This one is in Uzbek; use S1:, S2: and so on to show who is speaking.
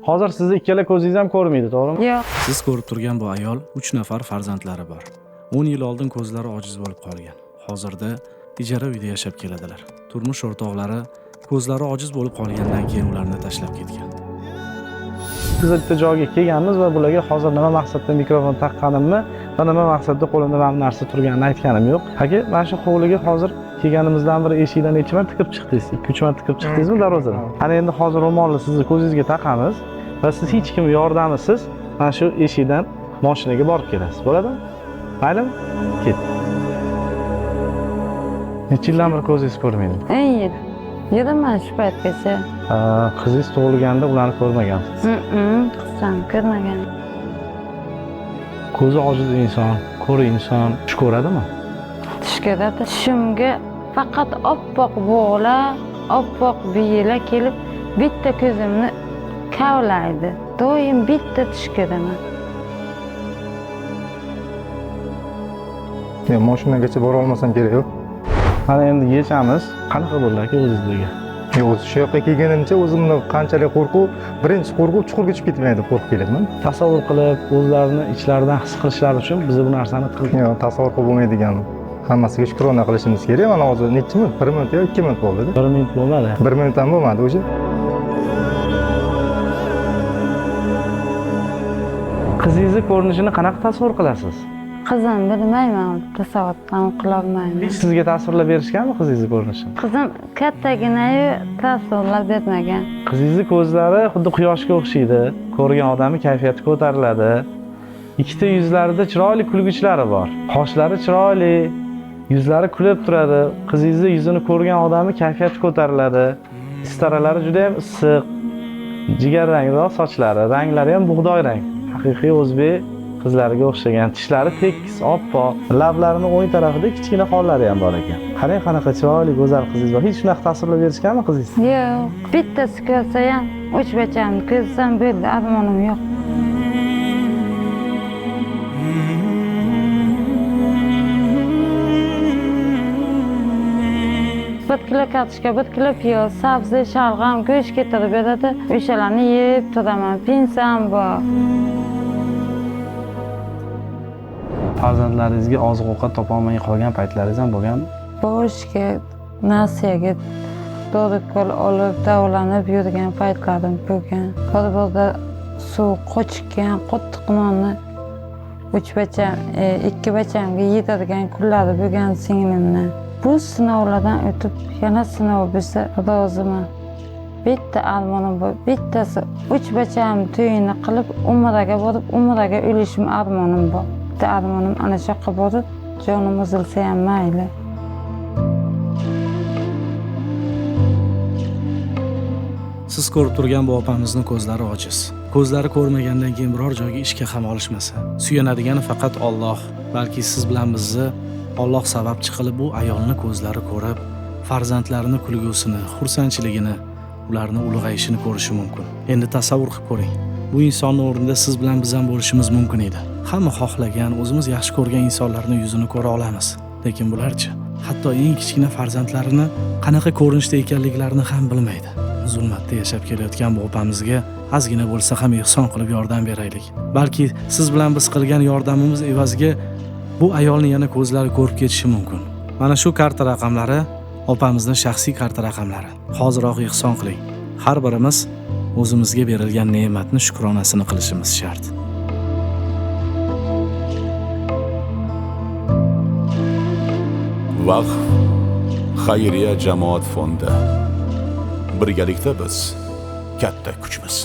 S1: Hozir sizni ikkala ko'zingiz ham ko'rmaydi, to'g'rimi?
S2: Yo'q.
S3: Siz ko'rib turgan bu ayol 3 nafar farzandlari bor. 10 yil oldin ko'zlari ojiz bo'lib qolgan. Hozirda ijara uyda yashab keladilar. Turmush o'rtoqlari ko'zlari ojiz bo'lib qolgandan keyin ularni tashlab ketgan.
S1: Biz bitta joyga kelganmiz va bularga hozir nima maqsadda mikrofon taqqanimni va nima maqsadda qo'limda mana bu narsa turganini aytganim yo'q. Aka, mana shu hovliga hozir kelganimizdan beri eshikdan necha marta kirib chiqdingiz? 2-3 marta kirib chiqdingizmi darvozadan? Ana endi hozir ro'molni sizni ko'zingizga taqamiz va siz hech kim yordamisiz mana shu eshikdan mashinaga borib kelasiz. Bo'ladimi? Maylimi? Ketdik. Necha yildan beri ko'zingiz ko'rmaydi?
S2: 10 yil. Yuribman shu paytgacha.
S1: Qizingiz tug'ilganda ularni ko'rmagansiz.
S2: Qizim ko'rmagan.
S1: Ko'zi ojiz inson, ko'r inson tush ko'radimi?
S2: Tush ko'radi. Tushimga faqat oppoq bug'lar, oppoq biyalar kelib bitta ko'zimni kavlaydi. Doim bitta tush ko'raman.
S4: Yo'q, mashinagacha bora olmasam kerak yo'q.
S1: Mana endi yechamiz. Qanaqa bo'ldi aka o'zingizdagi?
S4: Yo'q, o'zi shu yoqqa kelganimcha o'zimni qanchalik qo'rquv, birinchi qo'rquv chuqurga tushib ketmay deb qo'rqib kelyapman.
S1: Tasavvur qilib, o'zlarini ichlaridan his qilishlari uchun biz bu narsani qildik.
S4: Yo'q, tasavvur qilib bo'lmaydigan. Hammasiga shukrona qilishimiz kerak. Mana hozir necha minut? 1 minut yo 2 minut bo'ldi.
S1: 1 minut bo'lmadi.
S4: 1 minut ham bo'lmadi o'sha.
S1: Qizingizni ko'rinishini qanaqa tasavvur qilasiz?
S2: Qizim bilmayman, tasavvur ham qilolmayman.
S1: Hech sizga tasvirlab berishganmi qizingizni ko'rinishini?
S2: Qizim kattaginayu tasvirlab bermagan.
S1: Qizingizni ko'zlari xuddi quyoshga o'xshaydi. Ko'rgan odamning kayfiyati ko'tariladi. Ikkita yuzlarida chiroyli kulgichlari bor. Qoshlari chiroyli, yuzlari kulib turadi. Qizingizni yuzini ko'rgan odamning kayfiyati ko'tariladi. Istaralari juda ham issiq. Jigarrangroq sochlari, ranglari ham bug'doy rang. Haqiqiy o'zbek qizlariga o'xshagan. Tishlari tekis, oppoq, lablarini o'ng tarafida kichkina xollari ham bor ekan. Qarang, qanaqa chiroyli, go'zal qizingiz bor. Hech shunaqa tasvirlab berishganmi qizingiz?
S2: Yo'q, bittasi ko'rsa ham, uch bachamni ko'rsam bo'ldi, armonim yo'q. Bir kilo kartoshka, 1 kilo piyoz, sabzi, shalg'am, go'sht keltirib beradi. O'shalarni yeb turaman. Pensiyam bor.
S1: Farzandlaringizga oziq-ovqat topolmay qolgan paytlaringiz ham bo'lganmi?
S2: Boshga, nasiyaga dori-kol olib, davolanib yurgan paytlarim bo'lgan. Bir-birda suv qochgan, qattiq nonni 3 bacham, 2 bachamga yedirgan kunlari bo'lgan singlimni. Bu sinovlardan o'tib, yana sinov bo'lsa roziman. Bitta armonim bor, bittasi 3 bacham to'yini qilib, umraga borib, umraga o'lishim armonim bor. Bitta armonim ana shu yoqqa borib, jonim uzilsa ham mayli.
S3: Siz ko'rib turgan bu opamizni ko'zlari ojiz. Ko'zlari ko'rmagandan keyin biror joyga ishga ham olishmasa, suyanadigani faqat Alloh, balki siz bilan bizni Alloh sababchi qilib bu ayolni ko'zlari ko'rib, farzandlarini kulgusini, xursandchiligini, ularni ulg'ayishini ko'rishi mumkin. Endi tasavvur qilib ko'ring. Bu insonning o'rnida siz bilan biz ham bo'lishimiz mumkin edi. Hamma xohlagan, o'zimiz yaxshi ko'rgan insonlarning yuzini ko'ra olamiz. Lekin bularchi, hatto eng kichkina farzandlarini qanaqa ko'rinishda ekanliklarini ham bilmaydi. Zulmatda yashab kelayotgan bu opamizga ozgina bo'lsa ham ehson qilib yordam beraylik. Balki siz bilan biz qilgan yordamimiz evaziga bu ayolni yana ko'zlari ko'rib ketishi mumkin. Mana shu karta raqamlari opamizning shaxsiy karta raqamlari. Hoziroq ehson qiling. Har birimiz o'zimizga berilgan ne'matni shukronasini qilishimiz shart.
S5: Vaqf xayriya jamoat fondi. Birgalikda biz katta kuchmiz.